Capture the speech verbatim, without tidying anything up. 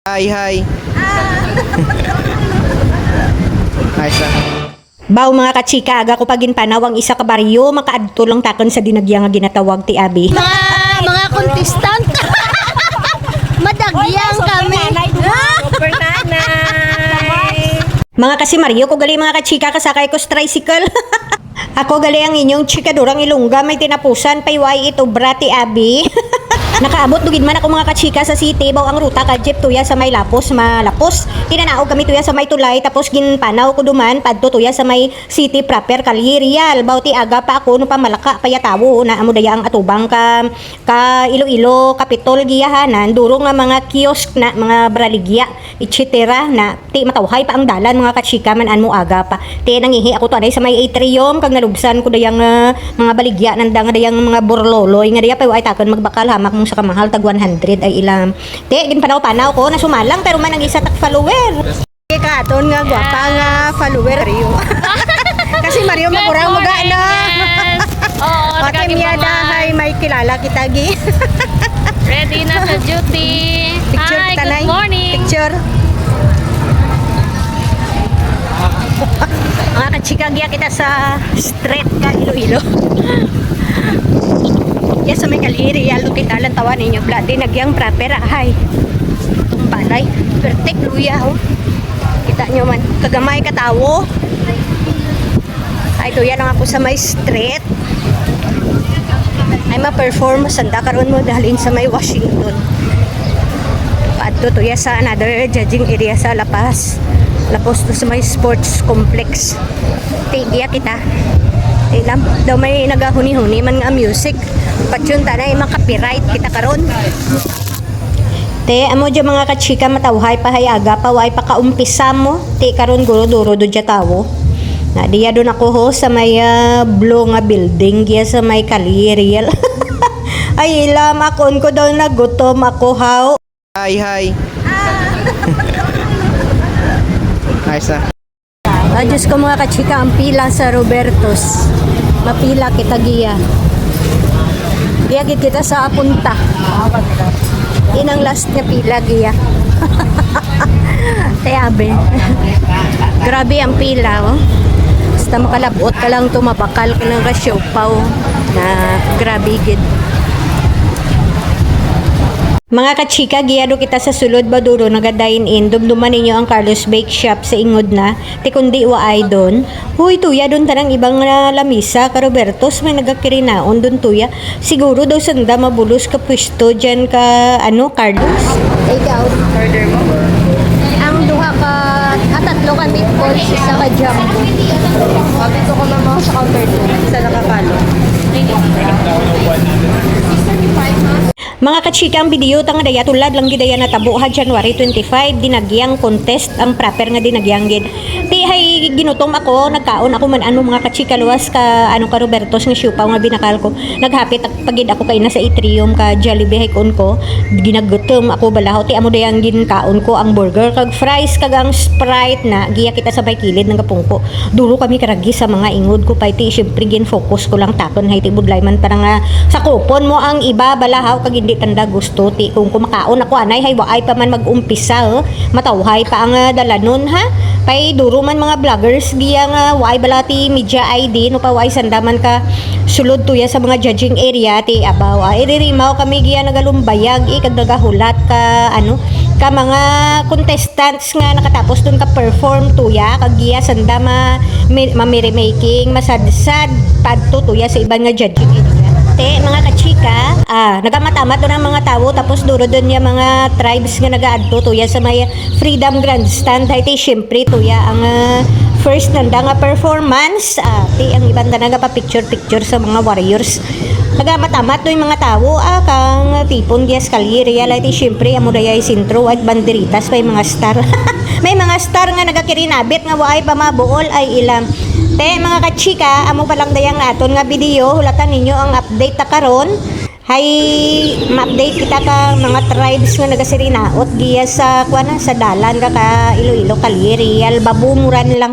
Hi, hi. Hi, sir. Baw, mga kachika, aga ko pa ginpanaw ang isa ka baryo, makaadto lang takun sa dinagya nga ginatawag ti abi. Mga, mga contestant. Madagyang kami. Super nanay. Mga kasimaryo ko gali, mga kachika, kasakay ko sa tricycle. Ako gali ang inyong chikadurang Ilongga, may tinapusan pay way it obra ti abi. Nakaabot do gid man ako, mga kachika, sa city, baw ang ruta ka jeep tuya sa may Lapus, malapos. Tinanaog kami tuya sa may tulay, tapos ginpanaw ko duman, paadto tuya sa may city proper, Kalye Real. Baw ti aga pa ako, no pamalaka pa ya tawo, na amo daya ang atubang ka, ka Iloilo, Capitol, giya hanan, duro nga mga kiosk na, mga braligya, et cetera na, ti matawhay pa ang dalan, mga kachika, man-an mo aga pa. Ti nangihi ako to anay sa may atrium, kag nalubsan ko dayang, ah, mga baligya nanda nga dayang mga burloloy, nga daya pay way takun magbakal, hamak mong sa kamahal, tag one hundred ay ilam. Ti, ginpanaw-panaw ko, nasumalang, pero man ang isa tak follower. Katon nga gwapa nga follower, Mario. Kasi Mario, magura mo ga, no? Yes. Oo, okay, Miada, hay, may kilala kita, gi. Ready na sa duty. Picture kita, Nay. Hi, good morning. Picture. Mga kachika, giya kita sa street ka Iloilo. Diya sa may Kalye Real, kita lang tawa ninyo, bla, dinagyang proper, hay. Itong balay. Pertek, luya, oh. Kita nyo man, kagamay ka tawo. Ay, tuya lang ako sa may street. Ay, ma-perform sanda karon mo dalhin sa may Washington. Paadto tuya sa another judging area sa Lapus. Lapus to sa may sports complex. Ti, giya kita. Ti lang, daw may nagahuni-huni man nga music. Patyon ta na, ay, ma-copyright kita karon. Te, amo dya, mga kachika, matawhay pa hay aga pa, way pa kaumpisa mo. Te, karon guro duro do dya tawo. Na, diya dun ako ho, sa may, ah, blue nga building, giya sa may Kalye Real. Ay, ilam, akon ko daw nagutom ako, haw. Hi, hi. Hi, sa. Ah, Diyos ko, mga kachika, ang pila sa Roberto's. Mapila kita giya. Giya gid kita sa punta. Inang last nga pila giya. Kaya, abe. Grabe ang pila, oh. Basta makalabot ka lang to, mabakal ka lang ka siopaw. Na grabe gid. Mga kachika, giya do kita sa sulod ba duro, naga-dine in. Dumduman ninyo ang Carlos Bake Shop sa ingod na. Ti kundi waay dun. Huy, tuya dun tanang ibang, ah, lamisa, ka Roberto's, may nagakirinaon dun tuya. Siguro daw sanda mabulos ka pwesto dyan ka, ano, Carlos? Ikaw? Order mo? Ang duha ka, ah, tatlo ka meatballs, isa ka jumbo. Sabi ko ko lang mga sa counter two, isa na ka kalo. Mga kachika, ang video ta nga daya, tulad lang gid daya natabo ha January twenty-five, dinagyang contest ang proper nga dinagyang gid. Ti hay ginutom ako, nagkaon ako man-an mo mga kachika, luwas ka, ano, ka Roberto's nga siopaw nga binakal ko. Naghapit ak-, pa gid ako kay nasa atrium ka Jollibee hay kuon ko. Ginagutom ako bala ho. Ti amo dayang ginkaon ko ang burger kag fries kag ang Sprite na giya kita sa may kilid nga pungko. Duro kami karagi sa mga ingod ko pay ti siyempre gin-focus ko lang takun hay ti budlay man para nga sakupon mo ang iba bala haw kag indi tanda gusto ti kung kumakaon ako anay hay waay pa man mag-umpisa, eh. Matawhay pa ang, ah, dalanon, ha? Pay duro man mga vloggers giya nga waay bala ti media I D, no pa waay sanda man ka sulod tuya sa mga judging area ti abaw. Ah, iririmaw kami giya nagalumbayag, eh, kag nagahulat ka, ano, ka mga contestant nga nakatapos dun ka perform tuya, kag giya sanda ma-, mi-, mamerrymaking, masadsad, padto tuya sa iban nga judging area. Te, mga kachika, ah, nagamamat-amat dun ang mga tawo, tapos duro dun ya mga tribes nga nagaadto tuya sa may Freedom Grandstand, hay ti, siyempre, tuya ang, ah, first nanda nga performance, ah, ti, ang iban tana nga pa-picture-picture sa mga warriors. Nagamamat-amat dun yung mga tawo, ah, kang tipon giya sa Kalye Real, ay ti, siyempre, amo dayay sentro, ay banderitas, may mga star. May mga star nga nagakirinabit nga waay pa mabuol, ay ilam. Te, mga kachika, amo pa lang dayang aton nga video, hulatan ninyo ang update ta karon. Hay, ma-update kita ka mga tribes nga nagasirinaot giya sa, kuwan na, sa dalan ka, ka Iloilo, Kalye Real, Babumuran lang.